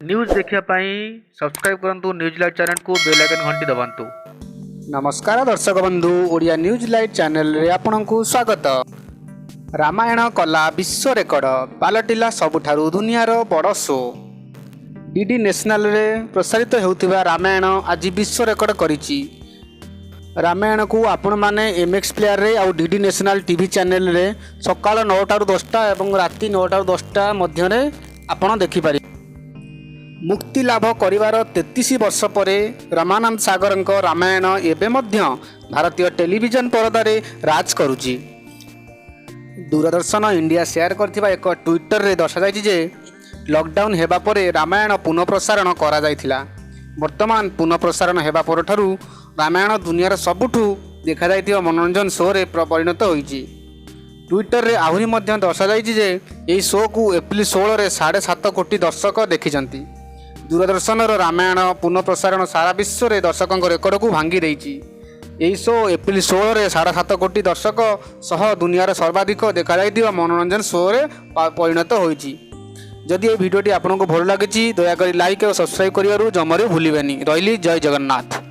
News ଦେଖିବା ପାଇଁ subscribe କରନ୍ତୁ ନ୍ୟୁଜ୍ ଲାଇଭ୍ ଚ୍ୟାନେଲକୁ, ବେଲ୍ ଆଇକନ୍ ଘଣ୍ଟି ଦବାନ୍ତୁ। ନମସ୍କାର ଦର୍ଶକ ବନ୍ଧୁ, ଓଡ଼ିଆ ନ୍ୟୁଜ୍ ଲାଇଭ୍ ଚ୍ୟାନେଲରେ ଆପଣଙ୍କୁ ସ୍ୱାଗତ। ରାମାୟଣ କଲା ବିଶ୍ୱ ରେକର୍ଡ, ପାଲଟିଲା ସବୁଠାରୁ ଦୁନିଆର ବଡ଼ ଶୋ। ଡିଡି ନ୍ୟାସନାଲରେ ପ୍ରସାରିତ ହେଉଥିବା ରାମାୟଣ ଆଜି ବିଶ୍ୱ ରେକର୍ଡ କରିଛି। ରାମାୟଣକୁ ଆପଣମାନେ ଏମ୍ଏକ୍ସ ପ୍ଲେୟାରରେ ଆଉ ଡିଡି ନ୍ୟାସନାଲ ଟିଭି ଚ୍ୟାନେଲରେ ସକାଳ 9ଟାରୁ 10ଟା ଏବଂ ରାତି 9ଟାରୁ 10ଟା ମଧ୍ୟରେ ଆପଣ ଦେଖିପାରିବେ। ମୁକ୍ତି ଲାଭ କରିବାର 33 ବର୍ଷ ପରେ ରମାନନ୍ଦ ସାଗରଙ୍କ ରାମାୟଣ ଏବେ ମଧ୍ୟ ଭାରତୀୟ ଟେଲିଭିଜନ ପରଦାରେ ରାଜ କରୁଛି। ଦୂରଦର୍ଶନ ଇଣ୍ଡିଆ ସେୟାର କରିଥିବା ଏକ ଟ୍ୱିଟରରେ ଦର୍ଶାଯାଇଛି ଯେ ଲକଡାଉନ୍ ହେବା ପରେ ରାମାୟଣ ପୁନଃପ୍ରସାରଣ କରାଯାଇଥିଲା। ବର୍ତ୍ତମାନ ପୁନଃପ୍ରସାରଣ ହେବା ପରଠାରୁ ରାମାୟଣ ଦୁନିଆର ସବୁଠୁ ଦେଖାଯାଇଥିବା ମନୋରଞ୍ଜନ ଶୋରେ ପରିଣତ ହୋଇଛି। ଟ୍ୱିଟରରେ ଆହୁରି ମଧ୍ୟ ଦର୍ଶାଯାଇଛି ଯେ ଏହି ଶୋକୁ ଏପ୍ରିଲ 16ରେ 7.5 କୋଟି ଦର୍ଶକ ଦେଖିଛନ୍ତି। ଦୂରଦର୍ଶନର ରାମାୟଣ ପୁନଃପ୍ରସାରଣ ସାରା ବିଶ୍ୱରେ ଦର୍ଶକଙ୍କ ରେକର୍ଡକୁ ଭାଙ୍ଗି ଦେଇଛି। ଏହି ଶୋ ଏପ୍ରିଲ 16ରେ 7.5 କୋଟି ଦର୍ଶକ ସହ ଦୁନିଆର ସର୍ବାଧିକ ଦେଖାଯାଇଥିବା ମନୋରଞ୍ଜନ ଶୋରେ ପରିଣତ ହୋଇଛି। ଯଦି ଏହି ଭିଡ଼ିଓଟି ଆପଣଙ୍କୁ ଭଲ ଲାଗିଛି, ଦୟାକରି ଲାଇକ୍ ଓ ସବସ୍କ୍ରାଇବ୍ କରିବାରୁ ଜମାରୁ ଭୁଲିବେନି। ରହିଲି, ଜୟ ଜଗନ୍ନାଥ।